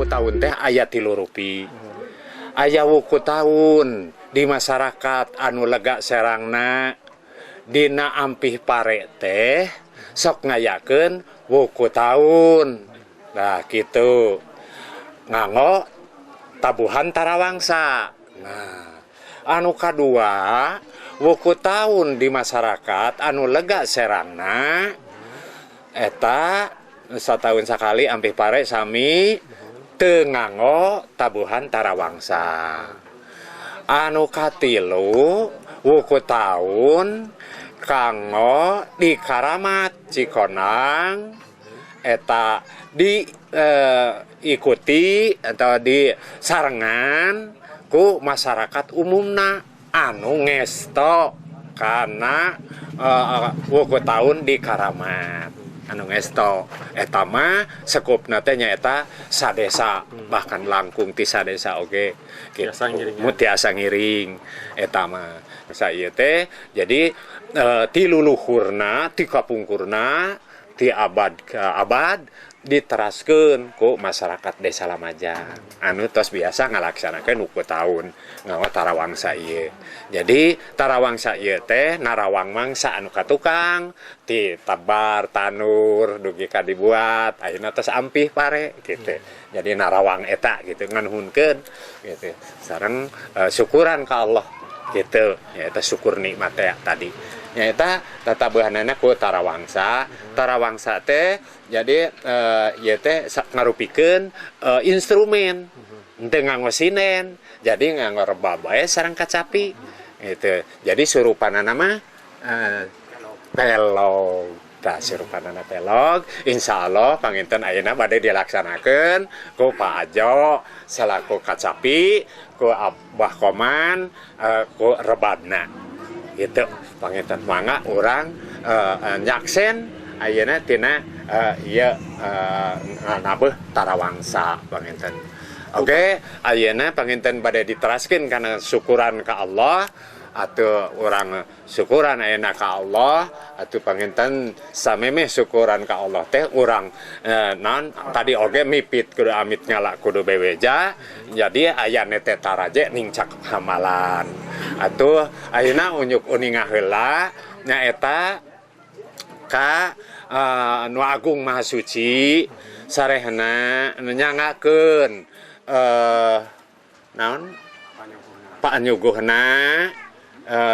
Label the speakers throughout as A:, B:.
A: Wuku taun teh aya tilu rupi. Aya wuku taun di masyarakat anu lega serangna dina ampih pare teh sok ngayakeun wuku taun. Nah kitu nganggo tabuhan tarawangsa. Nah, anu kadua wuku taun di masyarakat anu lega serangna eta satahun sakali ampih pare sami teu nganggo tabuhan tarawangsa. Anu katilu wuku taun kanggo di Karamat Cikonang eta di ikuti atau di sarengan ku masyarakat umumna anu ngesto karena wuku taun di Karamat anu ngesto eta mah sekupna teh nyaeta sadesa bahkan langkung ti sadesa oge gitu. Tiasa ngiring eta mah sa ieu teh jadi ti luluhurna ti kapungkurna ti abad ke abad diteraskeun ku masyarakat Desa Lamajang anu tos biasa ngalaksanakeun wuku taun nganggo tarawangsa ieu. Jadi tarawangsa ieu teh narawang mangsa anu katukang ti tabar tanur dugi ka dibuat ayeuna tos ampih pare gitu. Jadi narawang eta gitu nganuhunkeun gitu sareng syukuran ka Allah gitu nyaeta syukur nikmat teh tadi nyaeta tatabuhanana ku tarawangsa. Tarawangsa teh jadi ieu teh ngarupikeun instrumen henteu nganggo sinen, jadi nganggo rebab bae sareng kacapi gitu. Jadi surupanana mah pelog. Tah surupanana pelog insyaallah panginten ayeuna bade dilaksanakeun ku Pak Ajo selaku kacapi, ku Abah Koman ku rebabna gitu. Panginten mangga urang nyaksen ayeuna tina ieu nabeuh tarawangsa panginten. Oke, ayeuna panginten bade diteraskeun kana syukuran ka Allah atau urang syukuran ayeuna ka Allah atau panginten samemeh syukuran ka Allah teh urang naon tadi oge mipit kudu amit ngala kudu beweja. Jadi aya teh taraje ningcak hamalan atuh ayeuna unjuk uninga heula nyaeta ka Nu Agung Maha Suci sarehna nyangakeun naon panyuguhna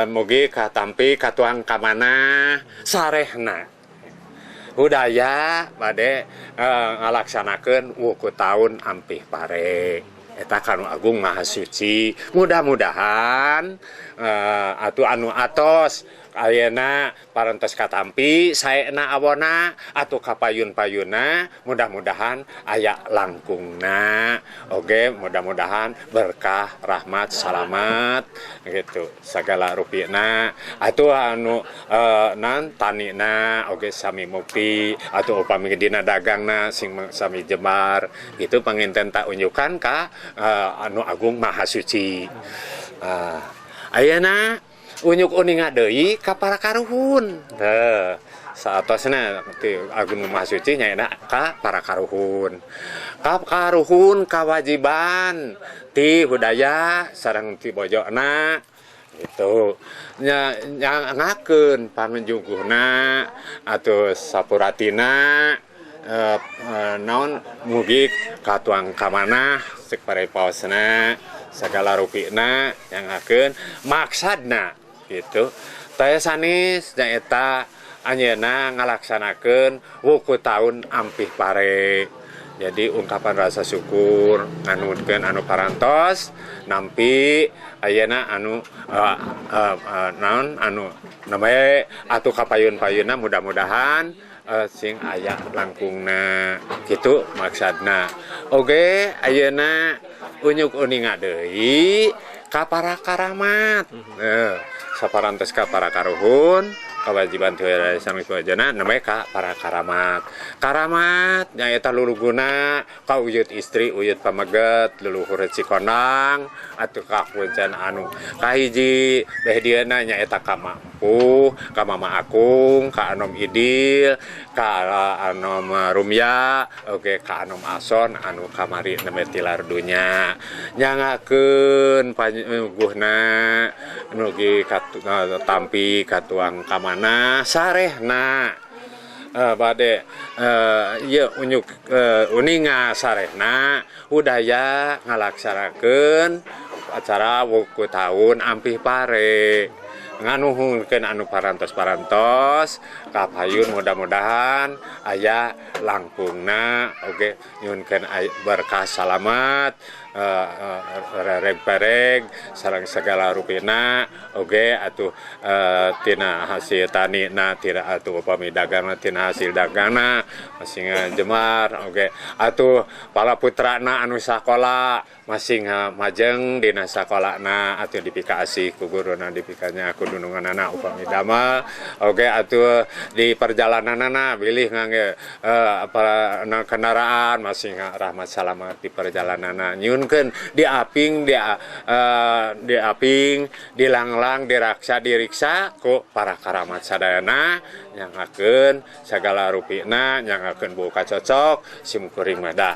A: mugi katampi katuang kamana sarehna budaya bade ngalaksanakeun wuku taun ampih pare eta ka Nu Agung Maha Suci. Mudah-mudahan atuh anu atos ayeuna parantos katampi saena awona atuh kapayun-payunna mudah-mudahan aya langkungna. Oge mudah-mudahan berkah rahmat salamat gitu sagala rupina atuh anu nan tanina oge sami mukti atuh upami dina dagangna sing sami jembar gitu panginten tak unjukan ka anu Agung Maha Suci. Ayeuna unyuk uninga deui ka para karuhun. Teu saatosna ti Agung Maha Suci nyaeta ka para karuhun. Ka karuhun kawajiban ti budaya sareng ti bojona gitu. Nya nyangakeun pangjungkuhna atuh sapuratina naon mugi katuang kamanah cek parepaosna sagala rupina nyangakeun maksadna gitu. Teh sanes nyaeta anjeunna ngalaksanakeun wuku taun ampih pare. Jadi ungkapan rasa syukur nganuhunkeun anu parantos nampi ayeuna anu naon anu namanya atuh kapayun-payunna mudah-mudahan sing aya langkungna gitu maksadna. Oge ayeuna unyuk uninga deui ka para karamat. Saparantos ka para karuhun kewajiban sareng wajana namanya ka para karamat. Karamat nyaeta luluguna ka uyut istri uyut pameget leluhur Cikonang atuh ka kuncen anu kahiji beh dieuna nyaeta ka mampu ka Mama Akung ka Anom Idil ka ka Anom Rumya oge ka Anom Ason anu kamari nembe tilar dunya nyangakeun panyuguhna nugi tampi katuang kamana sarehna bade ieu unyuk uninga sarehna budaya ngalaksanakeun acara wuku taun ampih pare nganuhunkeun anu parantos-parantos kapayun mudah-mudahan aya langkungna oge nyuhunkeun berkah salamat rereg-pereg sareng segala rupina oge atuh tina hasil tanina tina atuh upami dagangna tina hasil dagangna masing jemar oge atuh para putrana anu sakola masing majeng dina sakolana atuh dipikaasih ku guruna dipikanya ku dununganana upami damel oge atuh di perjalananana bilih ngangge kendaraan masing rahmat salamat di perjalananana nyunkeun diaping diaping dilanglang diraksa diriksa ku para karamat sadayana nyangakeun sagala rupina nyangakeun buka cocok simkuring mah dah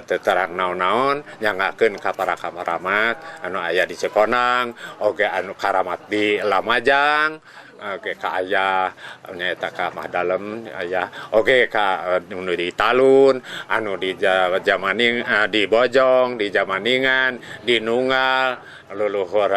A: teu terang naon-naon nyangakeun ka para karamat anu aya di Cikonang oge anu karamat di Lamajang oge ka aya nyaeta ka Mah Dalem aya oge ka anu di Talun anu di Jamaning di Bojong di Jamaningan di Nunggal leluhur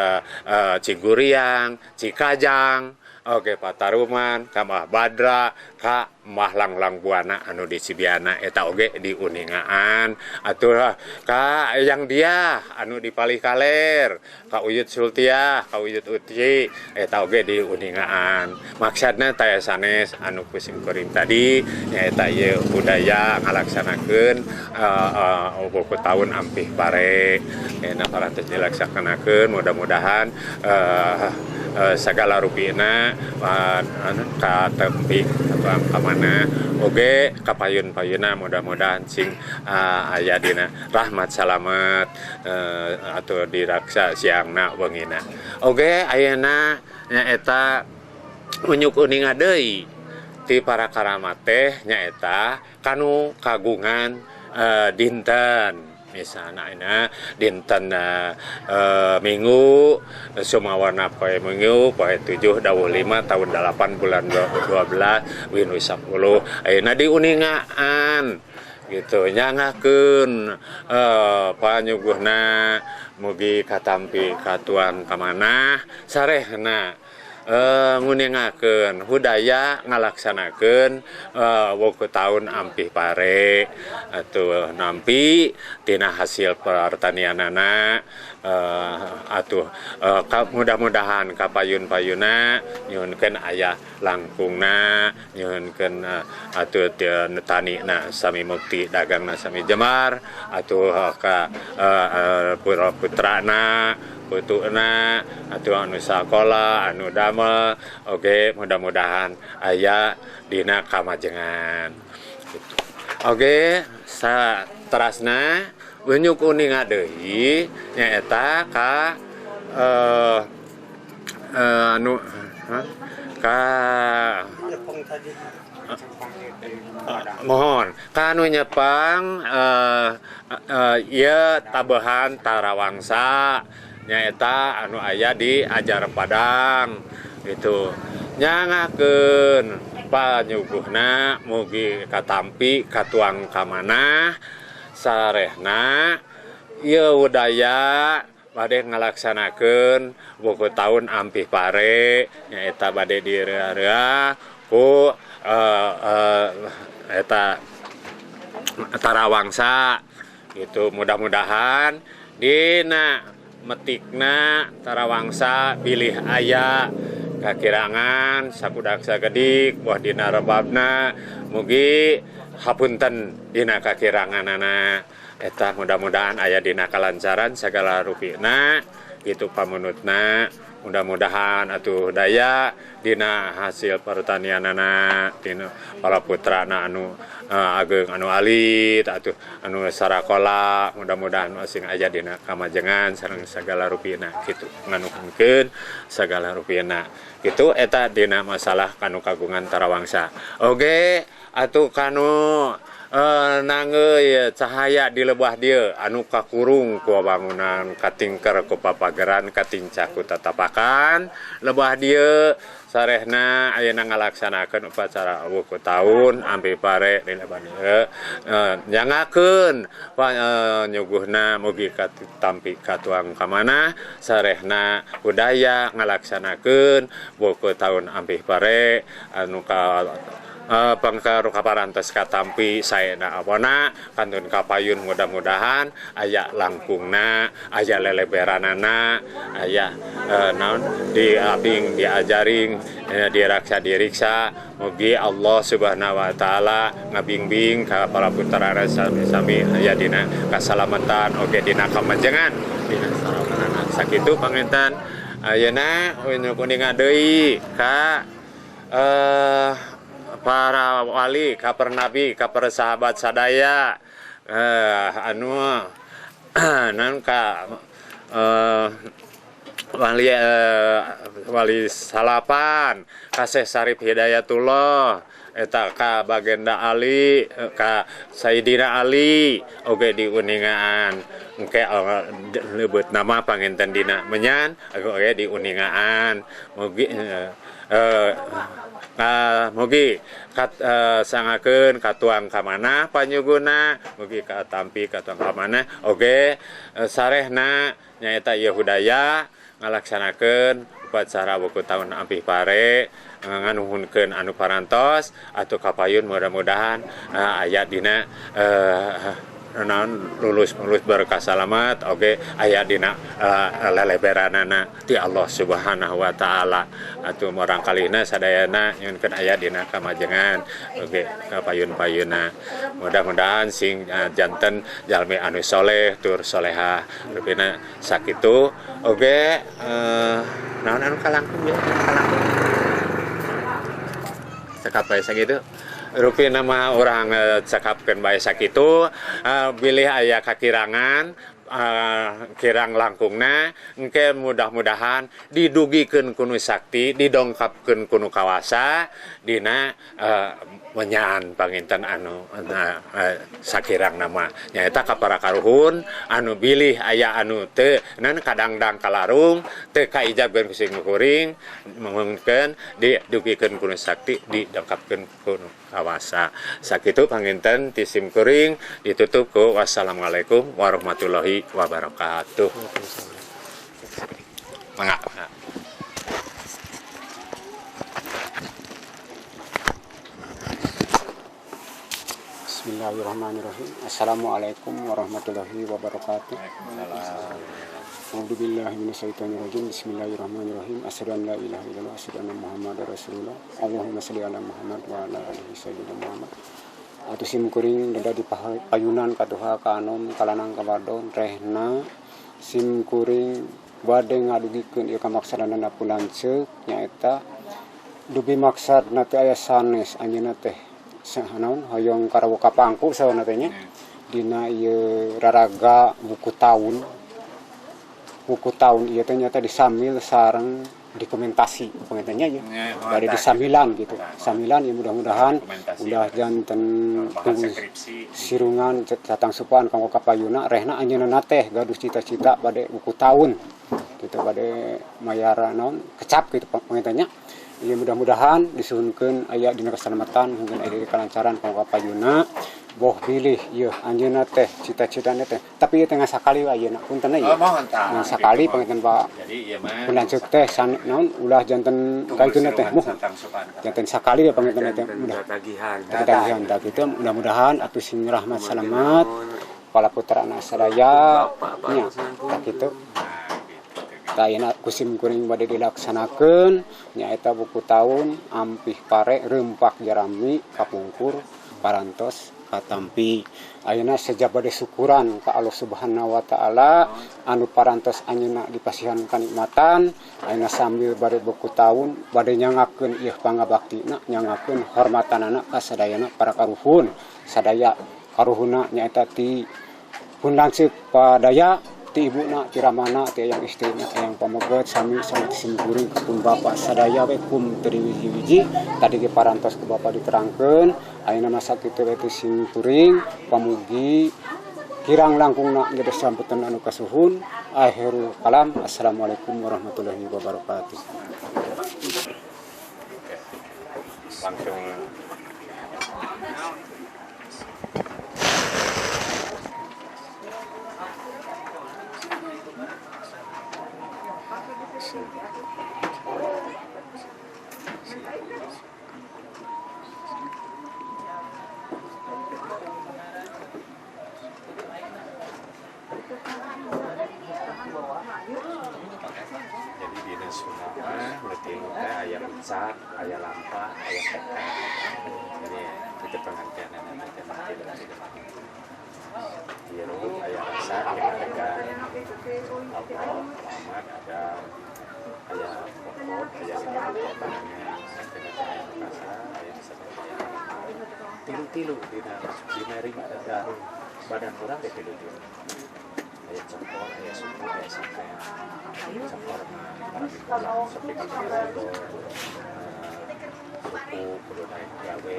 A: Ciguriang Cikajang oge Pataruman ka Mah Badra ka Mah Langlang Buana anu di Cibiana eta oge di Uningaan atuh ka yang dia anu di Palih Kaler ka Uyut Sultiah ka Uyut Uti eta oge di Uningaan maksudna taya sanes anu ku simkuring tadi nyaeta ieu budaya ngalaksanakeun buku taun ampih pare enak parantos dilaksanakeun mudah-mudahan segala rupina ka tempi atau ka mana oge kapayun-payuna mudah-mudahan sing aya dina rahmat salamet atau diraksa siangna wengina oge ayeuna nyaeta unyuk uninga deui ti para karamat teh nyaeta kanu kagungan dinten misalna ayeuna dinten Minggu sumawana poe Minggu poe 7 dawuh 5 tahun 8 bulan 12 winu 10 ayeuna diuningaan gitu nyangakeun panyuguhna mugi katampi katuang kamanah sarehna nguningakeun budaya ngalaksanakeun wuku taun ampih pare atuh nampi tina hasil pertanianana atuh mudah-mudahan kapayun-payuna nyuhunkeun aya langkungna nyuhunkeun atuh tanina sami mukti dagangna sami jemar atuh ka putrana putuna atuh anu sakola anu damel oge mudah-mudahan aya dina kamajengan gitu. Oge saterasna unyuk uninga deui nyaeta ka anu ka mohon ka anu nyepang ieu tabehan Tarawangsa nyaeta anu aya di Ajar Padang gitu nyangakeun panyuguhna mugi katampi katuang kamanah sarehna ieu budaya bade ngalaksanakeun buku taun ampih pare nyaeta bade direua-reua ku eta Tarawangsa gitu mudah-mudahan dina metikna Tarawangsa bilih aya kakirangan sakudak sagedik buah dina rebabna mugi hapunten dina kakiranganana eta mudah-mudahan aya dina kalancaran sagala rupina gitu pamunutna Mudah-mudahan atuh daya dina hasil pertanianana dina para putrana anu ageng anu alit atuh anu sarakola, mudah-mudahan sing aya dina kamajengan sareng sagala rupina kitu, nganuhunkeun sagala rupina kitu. Eta dina masalah kanu kagungan tarawangsa. Oge atuh kanu nanggeuy cahaya di lebah dieu anu kakurung ku bangunan, katingker ku papageran, katincak ku tatapakan lebah dieu, sarehna ayeuna ngalaksanakeun upacara wuku taun ampih pare di lebah dieu, nyangakeun nyuguhna mugi katampi katuang kamanah, sarehna budaya ngalaksanakeun wuku taun ampih pare anu ka pangkaru kaparantos katampi saena apona kantun kapayun. Mudah-mudahan aya langkungna, aya leleberanana, aya naon diaping diajaring, diraksa diriksa. Mugi Allah Subhanahu wa taala ngabingbing ka para putra sami-sami aya dina kasalamatan oge dina kamajengan dina saramanana. Sakitu panginten ayeuna kuninga deui ka para wali, ka para nabi, ka para sahabat sadaya, anu naon ka wali, wali salapan, ka Syekh Sarif Hidayatullah eta, ka Bagenda Ali, ka Sayyidina Ali oge diuningaan. Engke leubet nama panginten dina menyan oge diuningaan. Mugi mugi sangakeun katuang ka mana panyuguna, mugi katampi katuang ka mana oge, sarehna nyaeta ieu hudaya ngalaksanakeun upacara wuku taun ampih pare, nganuhunkeun anu parantos atau kapayun. Mudah-mudahan aya dina naon lulus lulus berkah salamat oge aya dina leleberanana ti Allah Subhanahu wa taala. Atuh morang kalihna sadayana nyuhunkeun aya dina kamajengan oge kapayun-payunna, mudah-mudahan sing janten jalmi anu soleh tur solehah rupina. Sakitu oge, naon anu kalangkung ya, kalangkung cekap bae sakitu. Rupina mah urang cekapkeun bae sakitu, bilih aya kakirangan, kirang langkungna engke mudah-mudahan didugikeun ku nu sakti, didongkapkeun ku nu kawasa dina menyaan panginten anu sakirang nama nyaeta ka para karuhun anu bilih aya anu teu nan kadangdang kalarung teu kaijabkeun ku sing kuring, mungkin didugikeun ku nu sakti, didongkapkeun ku nu kawasa. Sakitu panginten ti sim kuring, ditutup ku wassalamualaikum warahmatullahi wabarakatuh. Mangga.
B: Bismillahirrahmanirrahim. Assalamualaikum warahmatullahi wabarakatuh. A'udzubillahi minasyaitonirrajim. Bismillahirrahmanirrahim. Asyhadu an la ilaha illallah, asyhadu anna Muhammadar Rasulullah. Allahumma shalli ala Muhammad wa ala alihi sayyidina Muhammad. Atuh sim kuring dada di payunan katuha ka anom kalanang kawadon, rehna sim kuring bade ngadugikeun ieu kamaksadanana pun lanceuk, nyaeta dubi maksad teh aya sanes anjeunna teh naon hoyong karawuh kapangku sauna teh nya dina ieu raraga buku taun. Buku taun ieu teh nyata disamil sareng dokumentasi pengentennya ya, dari disamilan gitu, samilan ya. Mudah-mudahan udah janten sirungan datang supan kanggo kapayuna, rehna anjeunna teh gaduh cita-cita bade buku taun gitu, bade mayara naon kecap gitu pengentennya ya. Mudah-mudahan disuhunkeun aya dina keselamatan, mungkin aya di kelancaran kanggo kapayuna. Boh bilih ieu anjeunna teh cita-citana teh, tapi ieu teh sakali wae ayeuna, punten ieu.
A: Oh, mohon tah.
B: Ngan sakali
A: Gitu,
B: panginten Pak.
A: Jadi ieu mah
B: pun lanceuk teh san naon ulah janten kaituna teh muh janten sakali we panginten teh mudah
C: tagihan.
B: Tagihan tah kitu. Mudah-mudahan atuh sing rahmat salamat para putra anak sadaya nya tah kitu. Tah ayeuna ku sim kuring bade dilaksanakeun nyaeta buku taun ampih pare rempak jarami kapungkur. parantos katampi. Ayeuna sejak bade syukuran ka Allah Subhanahu wa taala anu parantos anjeunna dipasihan kanikmatan, ayeuna sambil bade buku taun bade nyangakeun ieu pangabaktina, nyangakeun hormatanana ka sadayana para karuhun. Sadaya karuhunna nyaeta ti pun lanceuk padaya, ti ibuna, ti ramana, ti eyang istrina, eyang pameget, sami sami simkuring pun bapak sadaya we kum teu wiji-wiji. Tadi ge parantos ku bapak diterangkeun, ayeuna masa kitu we ti simkuring pamugi kirang langkungna geus samputan anu kasuhun. Akhirul kalam, assalamualaikum warahmatullahi wabarakatuh.
A: Langsung jadi dina Sunda mah leutik teh aya ucap, aya lampah, aya tekad. Jadi itu pengertianna teh mati. Hirup aya rasa, aya tekad. Allah, Muhammad ada aya pokok, aya pokoknya, aya rasa, aya tilu-tilu dina dina badan urang teh tilu-tilu. Aya cokor, aya suku, aya sampean. Cokor mah para bikola, seperti kalau suku kudu naik gawe,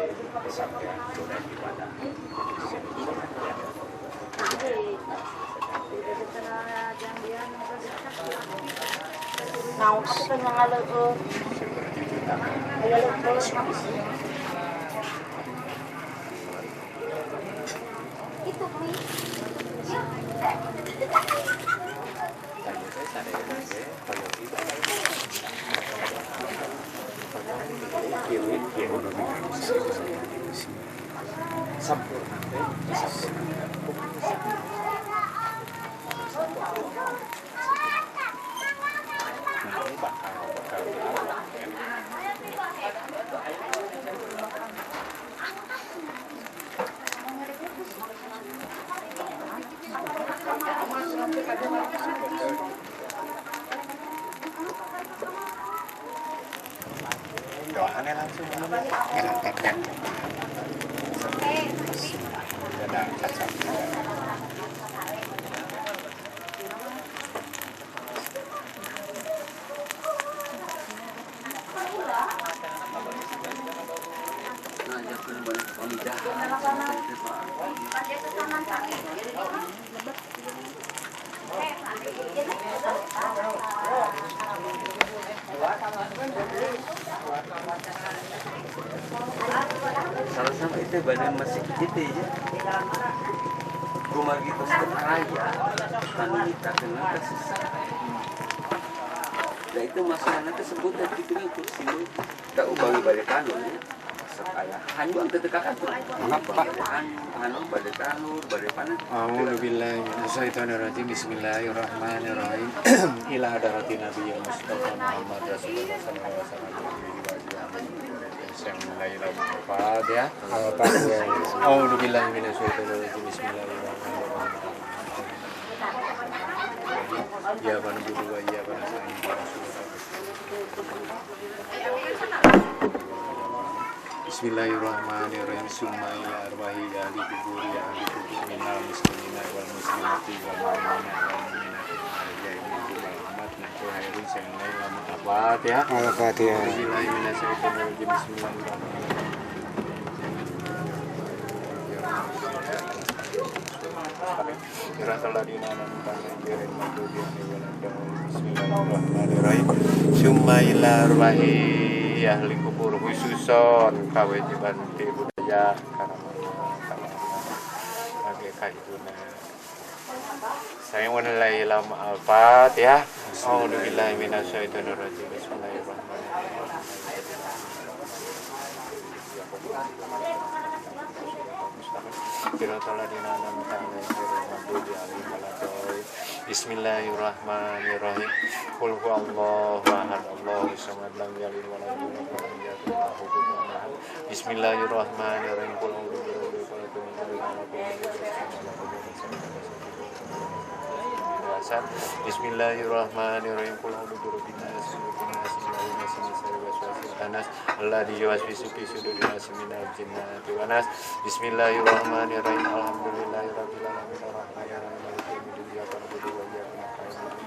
A: sampean kudu naik ibadah.
C: Naon aku kan ngaleueuh. Itu mi.
A: Sampurna teh disampurnakan. Nah, ini bakal doanya langsung
D: Salah sama itu badan masih gitu ya. Rumah gitu kaya, tanah kita kena kesusah. Nah itu masalahnya tersebut dan gitu kan kursi tak ubah balik tanur ya. Saya hanyuang tetekakan tuh. Mengapa? Anu balik tanur, balik panen.
A: A'udzubillahi minasyaitonirrajim. Bismillahirrahmanirrahim. Ila hadarati Nabi Mustafa Muhammad Rasulullah sallallahu alaihi wasallam. Bismillahirrahmanirrahim. A'udzubillahi minasyaitonirrajim. Bismillahirrahmanirrahim. Ya banu wa ya banu Bismillahirrahmanirrahim. Summa ila arwahi ahli kubur ya ahli kubur minal muslimina wal muslimati wal mu'minina wal mu'minati Al-Fatihah.
B: Al-Fatihah.
A: Bismillahirrahmanirrahim. Summa ila arwahi ahli kubur khususon kawajiban ti budaya karena saya wanalai lama al-Fatihah. A'udzubillahi minasyaitonirrajim. Bismillahirrahmanirrahim. Bismillahirrahmanirrahim. Qul huwallahu ahad, Allahu samad, lam yalid walam yulad walam yakul lahu kufuwan ahad. Bismillahirrahmanirrahim. Qul a'udzu pisan. Bismillahirrahmanirrahim. Qul a'udzu birabbin nas, malikin nas, ilahin nas, min syarri waswasil khannas, alladzi yuwaswisu fi sudurin nas minal jinnati wan nas. Bismillahirrahmanirrahim. Alhamdulillahirabbil alamin arrahmanir rahim maliki yaumiddin iyyaka na'budu wa iyyaka nasta'in.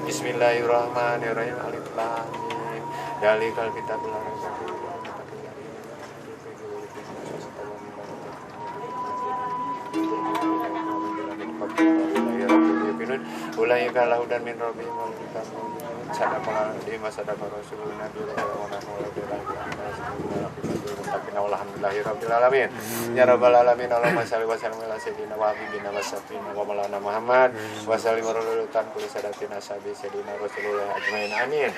A: Bismillahirrahmanirrahim. Alif lam mim. Dzalikal kitabul la raiba fihi. Ulaika lahudan min rabbihim wa ulaika sadaqa sadaqa rasuluna alhamdulillahi rabbil alamin ya rabbal alamin. Allahumma shalli wa sallim ala sayyidina wa habibina wa syafiina wa maulana Muhammad wa sallim wa rulutan kulli sadatina sabi sayyidina rasulullah ajmain amin.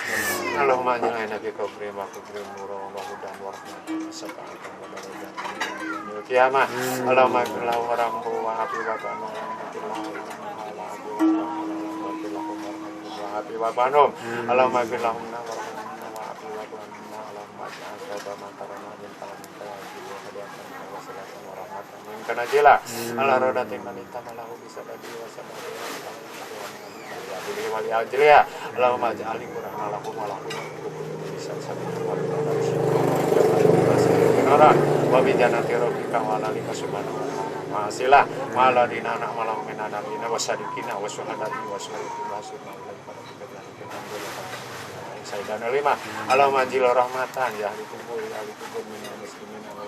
A: Allahumma aj'alna nabi kubri wa kubri nurun wa hudan wa rahmatan wa safa'atan wa darajatan qiyamah. Allahumma ighfir lahu warhamhu wa afi wa afi wa banum. Allahumma ighfir lahum warhamna wa afi wa banum. Allahumma ij'al sawaba ma tarana min kalamika wa hadiyatan wa salatan wa rahmatan minka najila. Ala radati man itamalahu bisa dadi wa sabari wa li ajliya. Allahumma ij'al qur'ana lahum wa lahum bisa sabili wa wa bi jannati rabbika wa alika subhanahu wa ta'ala ma'asilah wa ala dina na'malahu min adabina wa sadikina wa suhadati wa suhadati wa suhadati sayyidana lima. Allahumma anzil rahmatan ya ahli kubur ya ahli kubur minal muslimin wa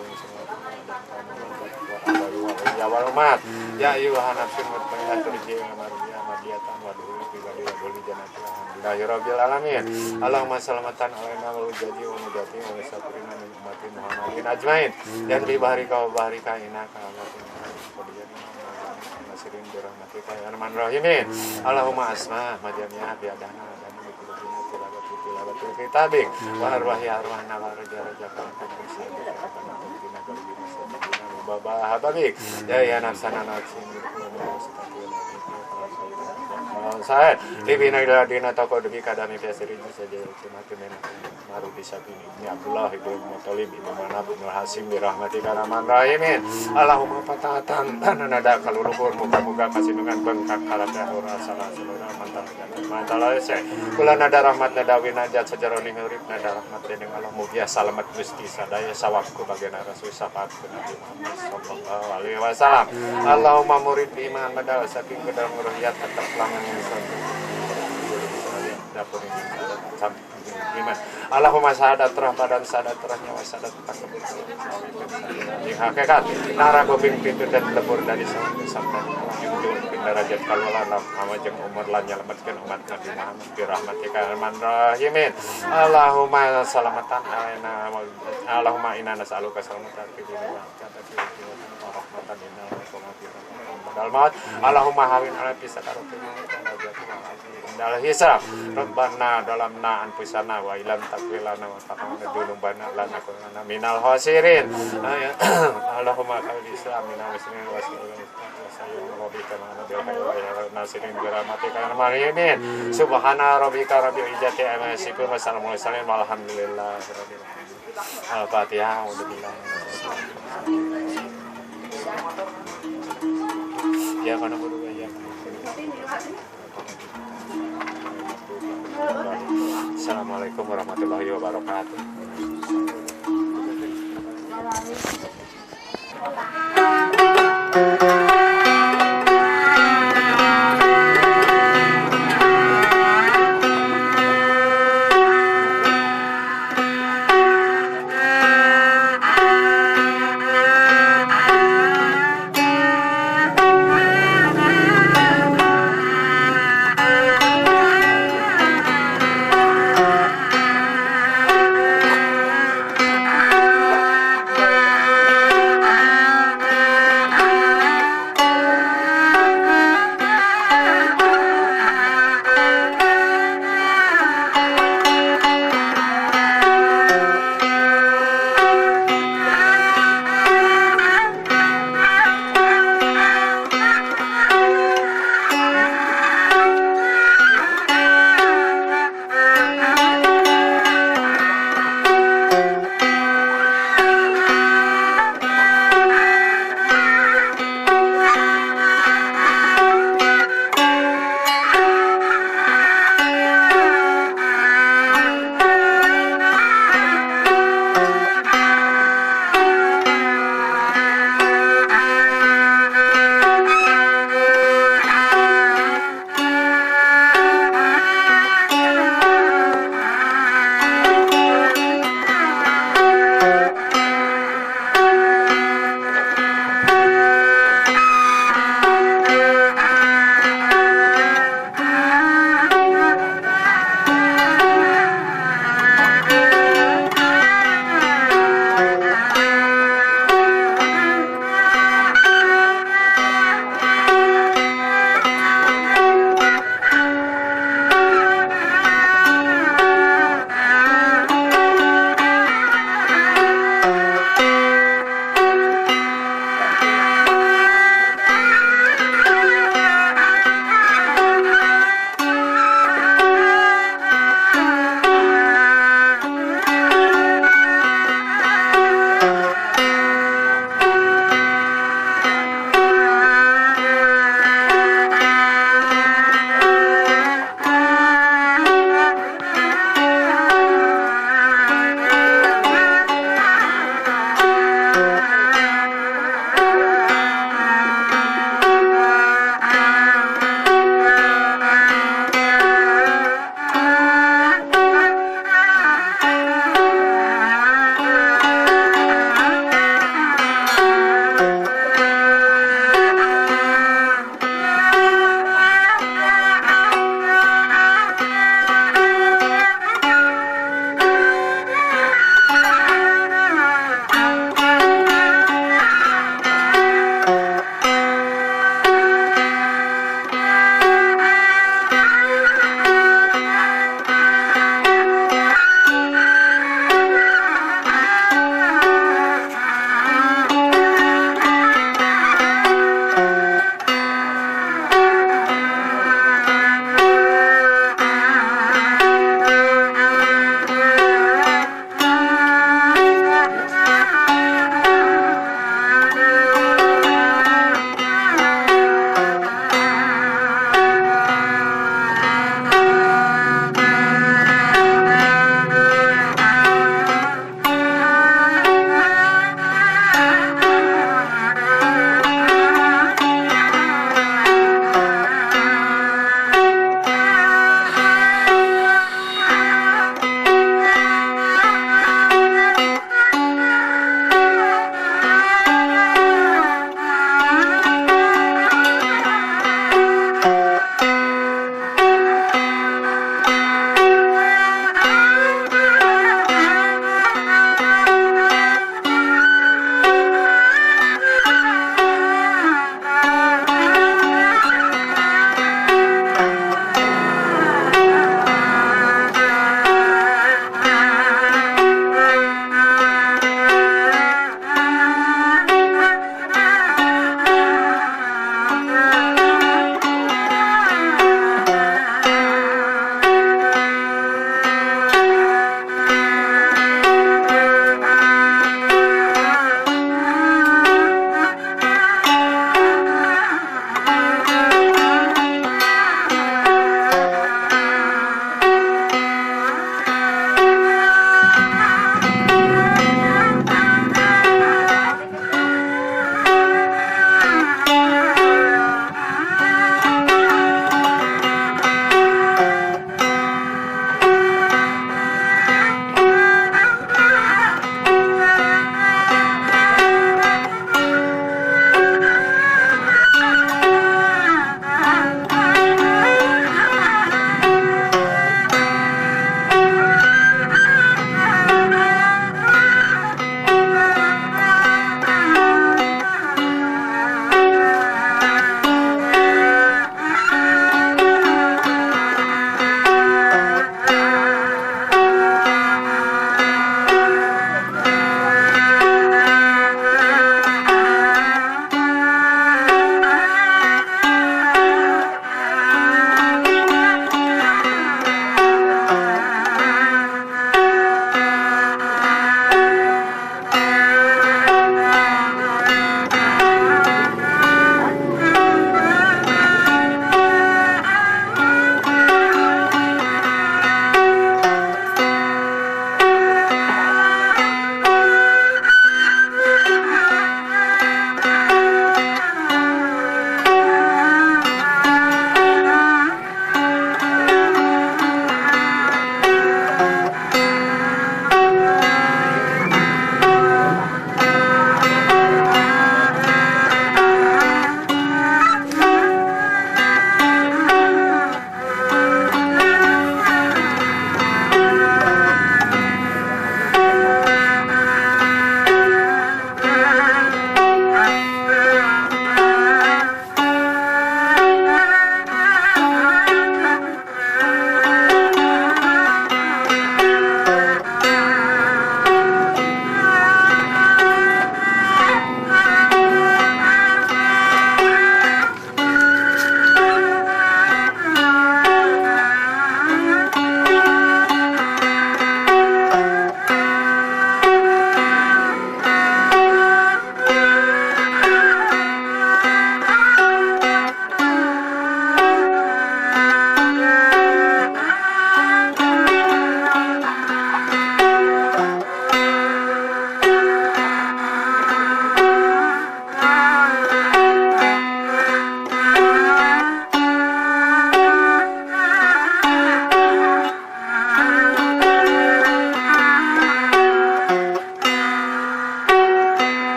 A: ya wal umat ya ayyuhan nafsun mutmainnah turji marji'a mardiyatan wa duhuli pribadi wa duhuli jannati alhamdulillahi rabbil alamin. Allahumma salamatan alaina wal jaji wa mujati wa musafirina min ummati Muhammadin ajmain dan bi bahrika wa bahrika innaka ala nasirin bi rahmatika ya arhamar rahimin. Allahumma asma majami'a bi adana dan qulubina tilawati tilawatil kitabik wa arwahi arwahna wa raja raja baba hababik ya ya nafsana nafsin saya libina ila dina toko demi kadami biasiri saja mati maru bisa ini Abdullah ibnu Muthalib ibnu Manaf ibnu Hasim bi rahmatika rahman rahimin. Allahumma fatatan nada kaluluhur muga-muga kasinungan bengkak kalabeh ora salah salah mantal mantal se kula nada rahmat nada winajat sajaroning urip nada rahmat dening Allah mugia salamat Gusti sadaya sawabku bagian Rasul syafaat Nabi Muhammad sallallahu alaihi wasallam. Allahumma murid iman badal saking gedang ruhiyat tetap langan dapur ini iman. Allahumma sahadat terah badan sahadat terah nyawa sahadat tentang hakikat nara gobing pintu dan lebur dari sampai junjung derajat kalulan amajeng umur lan nyelamatkan umat Nabi Muhammad bi rahmatika arhamar rahimin. Allahumma salamatan alaina Allahumma inna nas'aluka salamatan fid dunya wa rahmatan inna wa maut. Allahumma hawin ala fisakaratil maut wa hisab. Rabbana dalamna anfusana wa ilam taghfir lana wa tarhamna dzunubana lanakunanna minal khasirin. Allahumma qawil islam minal muslimin wa sayyidina rabbika wa nasirin bi rahmatika ya arhamar rahimin. Subhana rabbika rabbil izzati amma yasifun wa salamun alal walhamdulillahi rabbil alamin. Al-Fatihah. Ya kana kudu ya. Assalamualaikum warahmatullahi wabarakatuh.
C: Ah.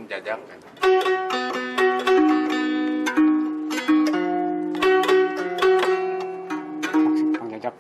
A: Mang Jajak.
B: Mang Jajak.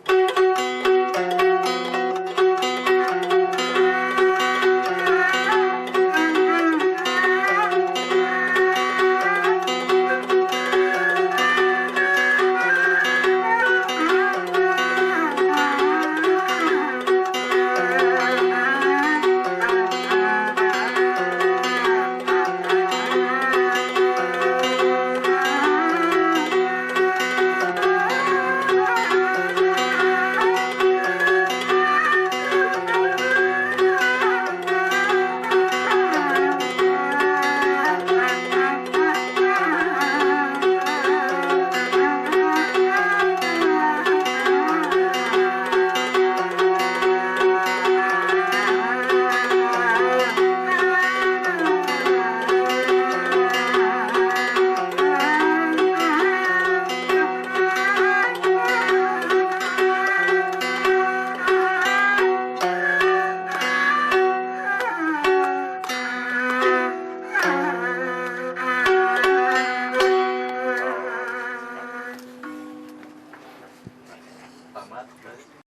A: Tamat.